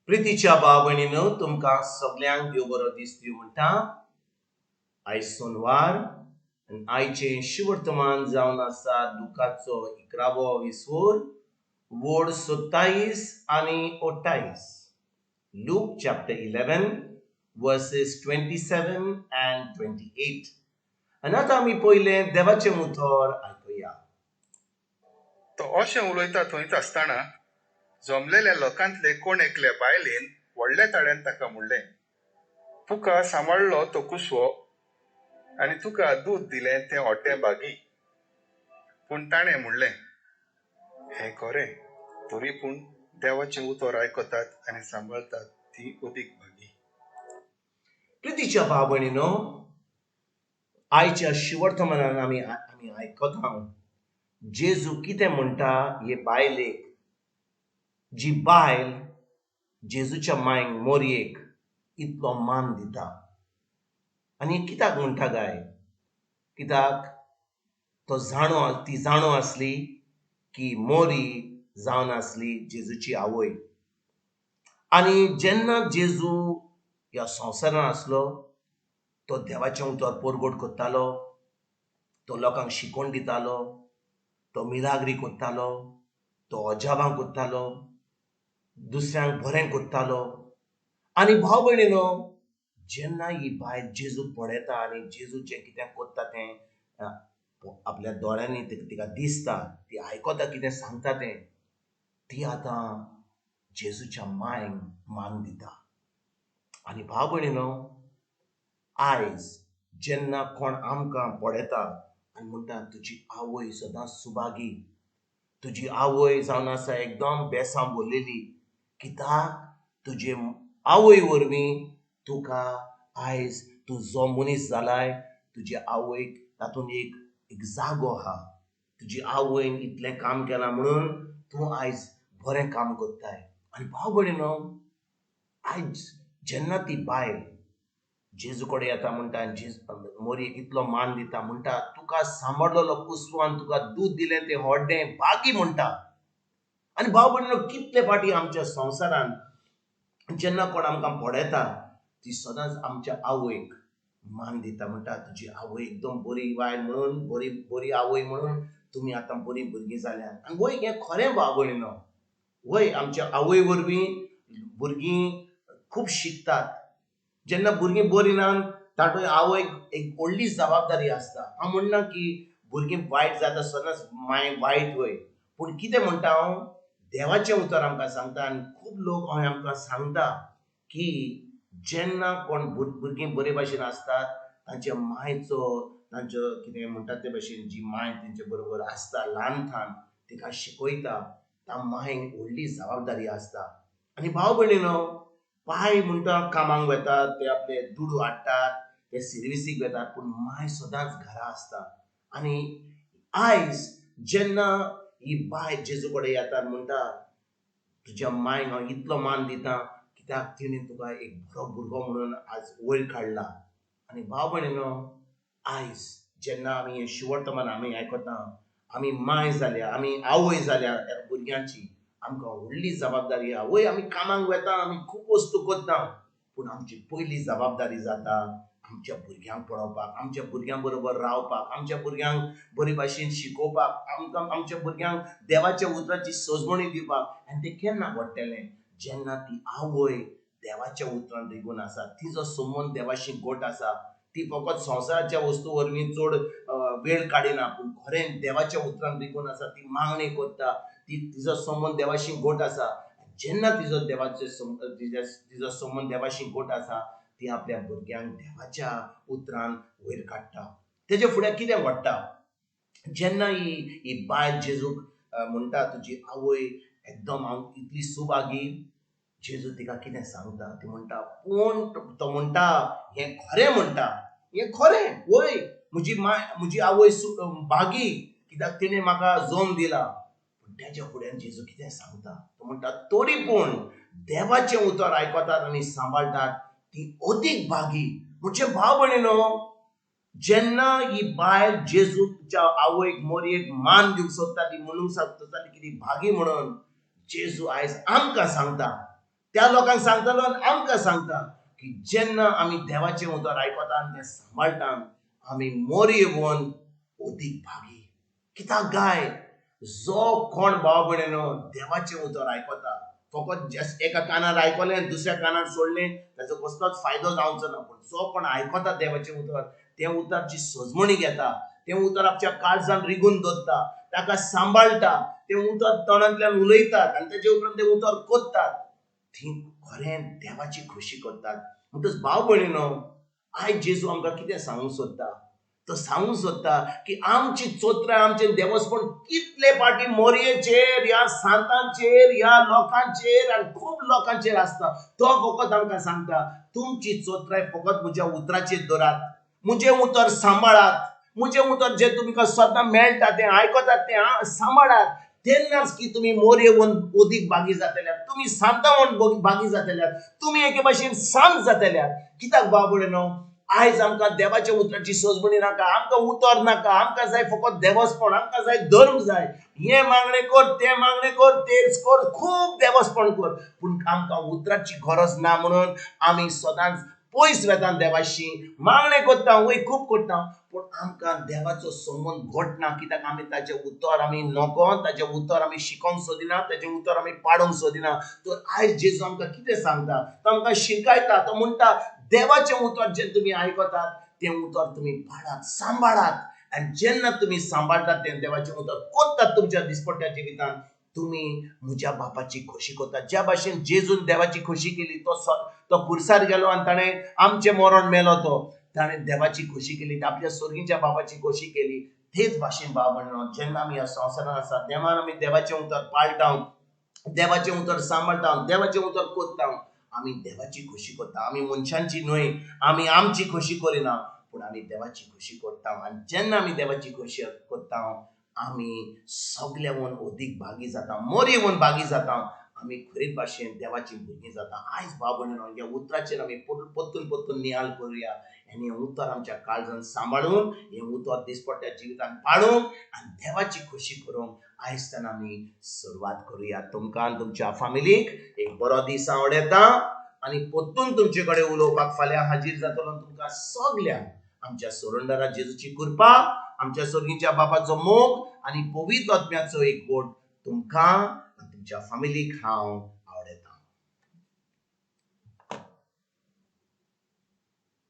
प्रितीच्या भाव भयणीनो, तुमकां सगल्यांक देव बरो दीस दिवं म्हणटा. आयज सोनवार आनी आयचें शुवर्तमान जावन आसा लुकाचो 11वो विसवोर, वोड 27 आनी 28. Luke chapter 11 verses 27 and 28. आनी आतां आमी पयलें देवाचें उतर आयकुया. तो अशें उलयता थंयच आसतना जमलेल्या लोकांतले कोण एकले बायलेन व्हडल्या ताळ्यान ताका म्हणलें, तुका सांबाळ्ळो तो कुसवो आनी तुका दूद दिलें तें ओड्डें भागी. पूण ताणें म्हणलें, हें खरें, तरी पूण देवाचें उतर आयकतात आनी सांबाळटात ती अदीक भागी. प्रितीच्या भाव भयणीनो, आयच्या शिवर्तमानान आमी आयकता जेजू कितें म्हणटा हे बायलेक, जी बायल जेजूच्या मांयक मोरयेक इतलो मान दिता. आनी कित्याक म्हणटा काय? कित्याक तो जाणो, ती जाणो आसली की मोरी जावन आसली जेजूची आवय. आनी जेन्ना जेजू ह्या संवसारान आसलो तो देवाचें उतर परगट करतालो, तो लोकांक शिकोवन दितालो, तो मिलाग्री करतालो, तो अजाबां करतालो, दुसऱ्यांक बरें करतालो. आनी भाव भयणीनो, जेन्ना ही बायल जेजूक पळयता आनी जेजू जें कितें करता तें आपल्या दोळ्यांनी तिका दिसता, ती आयकता कितें सांगता तें, ती आतां जेजूच्या मांयक मान दिता. आनी भाव भयणीनो, आयज जेन्ना कोण आमकां पळयता आनी म्हणटा तुजी आवय सदांच सुभागी, तुजी आवय जावन आसा एकदम बेसां भरलेली, कित्याक तुजे आवय वरवीं तुका आयज तूं जो मनीस जालाय तुजे आवयक तातूंत एक एक जागो आहा, तुजी आवयन इतलें काम केलां म्हणून तूं आयज बरें काम करताय. आनी भाव भयणीनो, आयज जेन्ना ती बायल जेजू कडेन येता म्हणटा, जेजू मोरयेक इतलो मान दिता म्हणटा, तुका सांबाळलेलो कुसवान तुका दूद दिलें तें व्हडलें भागी म्हणटा. आनी भाव भयणीनो, कितले फावटी आमच्या संवसारान जेन्ना कोण आमकां पळयता ती सदांच आमच्या आवयक मान दिता, म्हणटा तुजी आवय एकदम बरी बायल म्हणून, बरी बरी आवय म्हणून तुमी आतां बरीं भुरगीं जाल्यात. आनी वय हें खरें भाव भयणीनो, वय आमच्या आवय वरवीं भुरगीं खूब शिकतात. जेन्ना भुरगीं बरीं ना तातूंत आवयक एक व्हडली जबाबदारी आसता. हांव म्हणना की भुरगीं वायट जाता सदांच मांय वायट वय, पूण कितें म्हणटा हांव, देवाचें उतर आमकां सांगता आनी खूब लोक हय आमकां सांगता की जेन्ना कोण भुरगीं बरे भाशेन आसतात तांच्या मांयचो, तांचो कितें म्हणटात ते भाशेन जी मांय तेंचे बरोबर आसता ल्हान थान तिका शिकयता, त्या मांयक व्हडली जबाबदारी आसता. आनी भाव भयणीनो, पाय म्हणटा कामांक वेतात, ते आपले दुडू हाडटात, ते सिर्विसीक वेतात, पूण मांय सदांच घरा आसता. आनी आयज जेन्ना ही बायल जेजू कडेन येता म्हणटा तुज्या मांयक हांव इतलो मान दिता कित्याक तिणें तुका एक बरो भुरगो म्हणून आज वयर काडला. आनी भाव भयणीनो, आयज जेन्ना आमी हें शिवर्तमान आमी आयकता, आमी मांय जाल्या, आमी आवय जाल्या भुरग्यांची, आमकां व्हडली जबाबदारी आहा. वय आमी कामाक वेता, आमी खूब वस्तू करता, पूण आमची पयली जबाबदारी जाता आमच्या भुरग्यांक पळोवपाक, आमच्या भुरग्यां बरोबर रावपाक, आमच्या भुरग्यांक बरे भाशेन शिकोवपाक, आमकां आमच्या भुरग्यांक देवाच्या उतराची सजवणी दिवपाक. आनी तें केन्ना घडटलें? जेन्ना ती आवय देवाच्या उतरान रिगून आसा, तिजो संबंद देवाशी घट आसा, ती फकत संवसाराच्या वस्तू वरवीं चड वेळ काडिना, पूण खरें देवाच्या उतरान रिगून आसा, ती मागणी करता, ती तिजो संबंद देवाशी घट आसा. जेन्ना तिजो देवाचे तिजो संबंद देवाशी घट आसा, ती आपल्या भुरग्यांक देवाच्या उतरान वयर काडटा. तेजे फुडें कितें घडटा? जेन्ना ही बायल जेजूक म्हणटा तुजी आवय एकदम हांव इतली सुभागी, जेजू तिका कितें सांगता? ती म्हणटा, पूण तो म्हणटा हें खरें म्हणटा, हें खरें वय म्हजी माय म्हजी आवय भागी कित्याक तिणें म्हाका जल्म दिला. पूण तेज्या फुड्यान जेजू कितें सांगता? तो म्हणटा तरी पूण देवाचें उतर आयकतात आनी सांबाळटात ती अदीक भागी. म्हणजे भाव भयणीनो, जेन्ना ही बायल जेजूच्या आवयक मोरयेक मान दिवंक सोदता, ती म्हणूंक सोदता की ती भागी म्हणून, जेजू आयज आमकां सांगता त्या लोकांक सांगतालो आनी आमकां सांगता की जेन्ना आमी देवाचें उतर आयकता आनी तें सांबाळटा, आमी मोरयेवन अदीक भागी. कित्याक गाय जो कोण भाव भयणीनो देवाचें उतर आयकता, फकत एका कानार आयकलें आनी दुसऱ्या कानार सोडलें ताचो कसलोच फायदो जावचो ना. पूण जो कोण आयकता देवाचें उतर, तें उतरची सजमणी घेता, तें उतर आपच्या काळजान रिगून दवरता, ताका सांबाळटा, तें उतर तोंडांतल्यान उलयतात आनी ताचे उपरांत तें उतर करतात, ती खरें देवाची खोशी करतात. म्हणटच भाव भयणीनो, आयज जेजू आमकां कितें सांगूंक सोदता? तो सांगूंक सोदता की आमची चोत्राय, आमचें देवस्पण कितले फावटी मोरयेचेर, ह्या सांतांचेर, ह्या लोकांचेर आनी खूब लोकांचेर आसता. तो फकत आमकां सांगता, तुमची चोत्राय फकत म्हज्या उतराचेर दवरात, म्हजें उतर सांबाळात, म्हजें उतर जें तुमकां सदां मेळटा तें आयकतात तें सांबाळात, तेन्नाच की तुमी मोरयेवन अदीक बागी जातल्यात, तुमी सांतावन बागी जातल्यात, तुमी एके भाशेन सांत जातल्यात. कित्याक भाव भयणीनो, आयज आमकां देवाच्या उतराची सजमणी नाका, आमकां उतर नाका, आमकां जाय फकत देवस्पण, आमकां जाय धर्म जाय, हें मागणें कर, तें मागणें कर, तेच कर, खूब देवस्पण कर, पूण आमकां उतराची गरज ना म्हणून आमी सदांच पयस वेता देवाशी, मागणें करता, वय खूब करता, पूण आमकां देवाचो संबंद घटना. कित्याक आमी ताचें उतर आमी नको, ताचें उतर आमी शिकोंक सोदिना, ताचें उतर आमी पाडूंक सोदिना. तर आयज जेजू आमकां कितें सांगता? तो आमकां शिकयता. तो म्हणटा, देवाचें उतर जें तुमी आयकतात तें उतर तुमी पाळात, सांबाळात, आनी जेन्ना तुमी सांबाळटात तें देवाचें उतर करतात तुमच्या दिसपट्ट्या जिवितांत, तुमी म्हज्या बापाची खोशी करतात. ज्या भाशेन जेजून देवाची खोशी केली, तो पुरसार गेलो आनी ताणें आमचें मरण मेलो, तो ताणें देवाची खोशी केली, आपल्या स्वर्गीच्या बापाची खोशी केली. तेच भाशेन भाव भयणीनो, जेन्ना आमी ह्या संवसारांत आसा, देवान आमी देवाचें उतर पाळटा, देवाचें उतर सांबाळटा, देवाचें उतर करता, आमी देवाची खोशी करता. आमी मनशांची न्हय, आमी आमची खोशी करिना, पूण आमी देवाची खोशी करता. आनी जेन्ना आमी देवाची खोशी करता, आमी सगल्यावन अदीक भागी जाता, मोरयेवन भागी जाता, आमी खरीच भाशेन देवाची भुरगीं जाता. आयज भाव भयणीनो, ह्या उतराचेर आमी परतून परतून नियाळ करुया आनी हें उतर आमच्या काळजान सांबाळून, हें उतर दिसपट्ट्या जिवितान पाळूंक आनी देवाची खोशी करूंक आयज आमी सुरवात करुया. तुमकां आनी तुमच्या फामिलीक एक बरो दीस आवडटा आनी परतून तुमचे कडेन उलोवपाक फाल्यां हाजीर जातलो. तुमकां सगल्यांक आमच्या सोरंडरा जेजूची कृपा, आमच्या स्वर्गीच्या बापाचो मोग आनी पवित्र आत्म्याचो एक गोड तुमकां आनी तुमच्या फामिलीक हांव